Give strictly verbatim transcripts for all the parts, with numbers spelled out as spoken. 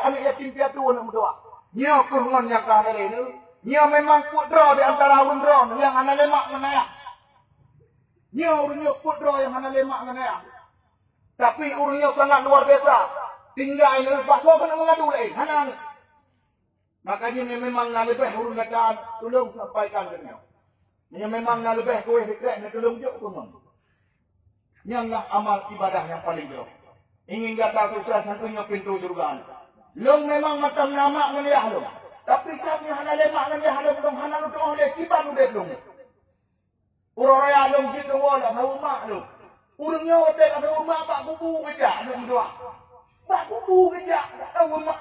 Aneuk yatim piatu aneuk meutuah. Nyoe keuh ngon nyang ka hana lé nyoe. Nyoe memang peuet droe di antara ureuëng droe nyang hana lé mak ngon ayah. Nyoe ureuëng nyoe peuet droe nyang hana lé mak ngon ayah. Tapi ureuëng nyoe sangat luar biasa. Tinggai nyoe leupah soe keuneuk meungadu laén, hana aneuk. Maka jih memang na leubeh ureuëng gata tulông sampaikan keu nyoe. Nyoe memang na leubeh kueh sikrek na tulông jok keu ngon. Nyan lah amal ibadah nyang paleng jroh. Ingin gata sukses nyan nyoe pintoe syeuruga. Lôn memang mantong na mak ngon ayah lôn. Tapi sabe hana lé mak ngon ayah lôn, lôn hana lôn tuoh lé kiban udeb lôn. Uroe raya lôn jeuet lôn woe lam saboh mak lôn. Ureuëng nyoe watée ka saboh mak bak kubu geujak aneuk meutuah. Bak kubu geujak, bak saboh mak.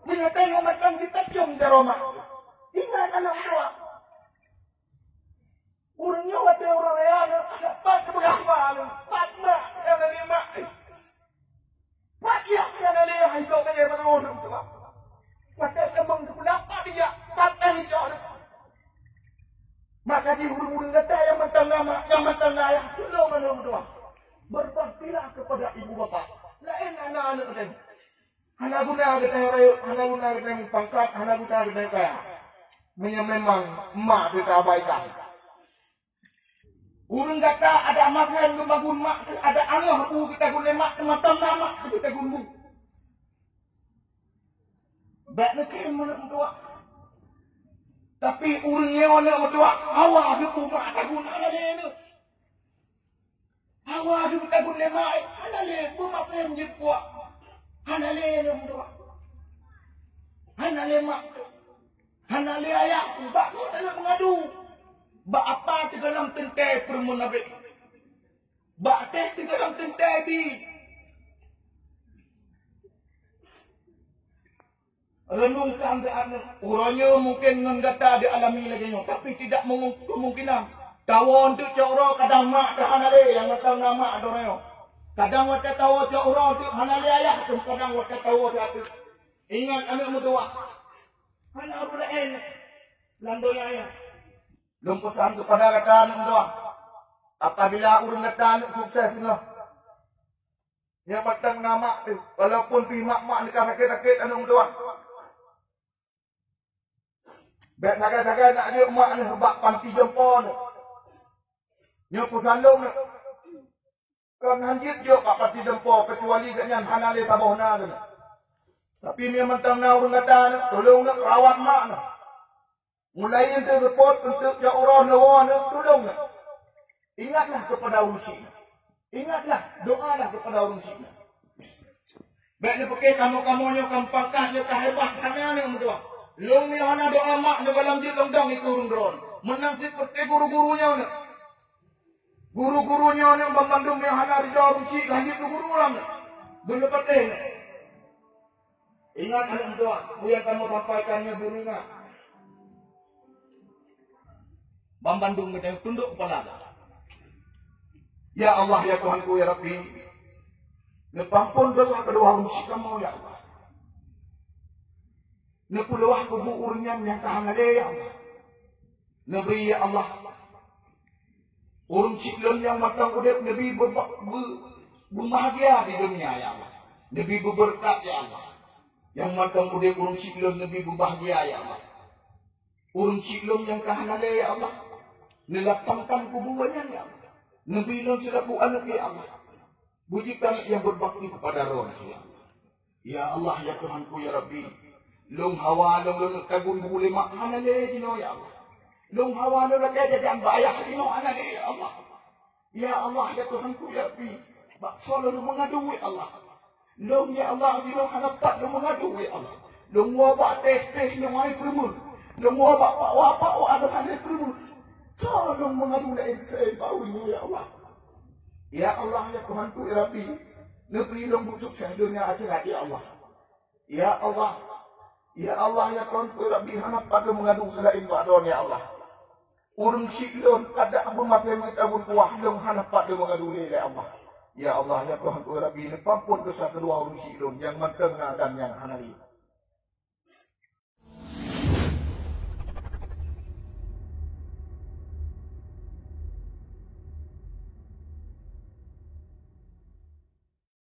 Meunyoe teuh mantong jitacom jaroe mak. Ingat aneuk meutuah. Ureuëng nyoe watée uroe raya nyoe, pat teupeugah ma lôn, pat mak nyang na lé mak. Pat jak nyang na lé ayah, itoe kayée baroe lôn teuma. Watée teumong teupeugah pat jak, pat nyang icok lôn. Maka jih ureuëng-ureuëng gata nyang mantong na mak, nyang mantong na ayah, tulông aneuk meutuah. Berbaktilah kepada ibu bapak. Laén aneuk-aneuk teuh. Hana guna geutanyoe rayeuk, hana guna geutanyoe pangkat, hana guna geutanyoe kaya. Meunyoe memang mak teuh taabaikan. Ureuëng gata adak masén geumagun mak teuh, adak angoh bu geutagun lé mak, teuma tam na mak teuh geutagun bu. Bék neukém aneuk meutuah. Tapi ureuëng nyoe aneuk meutuah, hawa geubu mak tagun hana lé nyoe. Hawa geubu tagun lé mak, hana lé beumaté jeuet puak. Hana lé lôn tuak. Hana lé mak. Hana lé ayah, bak kok taneuk meungadu. Bak apa teugohlom teuntée peureumeun abéh. Bak teh teugohlom teuntée bi. Renungkan saat nyoe. Uroe nyoe mungken ngon gata dialami lagée nyoe, tapi tidak mungkin kemungkinan. Tawoe eunteuk cok uroe kadang mak teuh hana lé, nyang mantong na mak droe nyoe. Kadang watée tawoe cok uroe eunteuk hana lé ayah, kadang watée tawoe cok ateueh. Ingat aneuk meutuah. Hana ureuëng laén lam donya nyoe. Lôn peusan keupada gata aneuk meutuah. Apabila ureuëng gata aneuk sukses nyoe, nyang mantong na mak teuh, walaupun pih mak-mak neuka sakét-sakét aneuk meutuah. Bék sagai-sagai nak jeuet mak neuh bak panti jompo neuh. Nyoe peusan lôn neuh. Kon han jeuet jok bak panti jompo, keucuali geuhnyan hana lé saboh na keunoe. Tapi meunyoe mantong na ureuëng gata neuh, tulông neuh rawat mak neuh. Mulai eunteuk seupôt, eunteuk cok uroe neuwoe neuh, tulông neuh. Ingatlah kepada ureuëng chik. Ingatlah, doalah kepada ureuëng chik. Bék neupiké kamoe-kamoe nyoe kampangkat nyoe ka hebat, hana neuh meudoá. Lôn nyoe hana doá mak nyoe gohlom jeuet lôn dong ikeu ureuëng droe. Meunan cit peuté guru-guru nyoe neuh. Guru-guru nyoe neuh banmandum nyang hana ridha ureuëng chik, lanjut keu guru lam neuh. Beuneupatéh neuh. Ingat aneuk meutuah, peue nyang kamoe sampaikan nyoe beureuingat. Banmandum geutanyoe tundok keupala. Ya Allah, ya Tuhanku, ya Rabbi, neupeuampon desya keudua ureuëng chik kamoe, ya Allah. Neupeuluwah kubu ureuëng nyan nyang ka hana lé, ya Allah. Neubri, ya Allah, ureuëng chik lôn nyang mantong udeb neubi beuba-, beu-, beubahgia di donya, ya Allah. Neubi beubeureukat, ya Allah. Nyang mantong udeb ureuëng chik lôn neubi beubahgia, ya Allah. Ureuëng chik lôn nyang ka hana lé, ya Allah. Neulapangkan kubu nyan, ya Allah. Neubi lôn sidroe aneuk, ya Allah. Beujikan nyang beubakti kepada droeneuh, ya Allah. Ya Allah, ya Tuhanku, ya Rabbi. Lôn hawa lôn lôn tagun bu lé mak hana lé jinoe, ya Allah. Lôn hawa lôn lakée jajan bak ayah jinoe hana lé, ya Allah. Ya Allah, ya Tuhanku, ya Rabbi. Bak soe lôn meungadu, ya Allah. Lôn, ya Allah, jinoe hana pat lôn meungadu, ya Allah. Lôn woe bak teh-teh lôn hai peureumeun. Lôn woe bak pakwa-pakwa lôn hana peureumeun. Soe lôn meungadu laén selain bak Ulôn, ya Allah. Ya Allah, ya Tuhanku, ya Rabbi, neubri lôn buet sukses donya akhirat, ya Allah. Ya Allah, ya Allah, ya Tuhanku, ya Rabbi, hana pat lôn meungadu seulaén bak Droe, ya Allah. Ureuëng chik lôn adak beumaté meutabun kuah lôn hana pat lôn meungadu lé, ya Allah. Ya Allah, ya Tuhanku, ya Rabbi, neupeuampon desya keudua ureuëng chik lôn nyang mantong na dan nyang hana lé.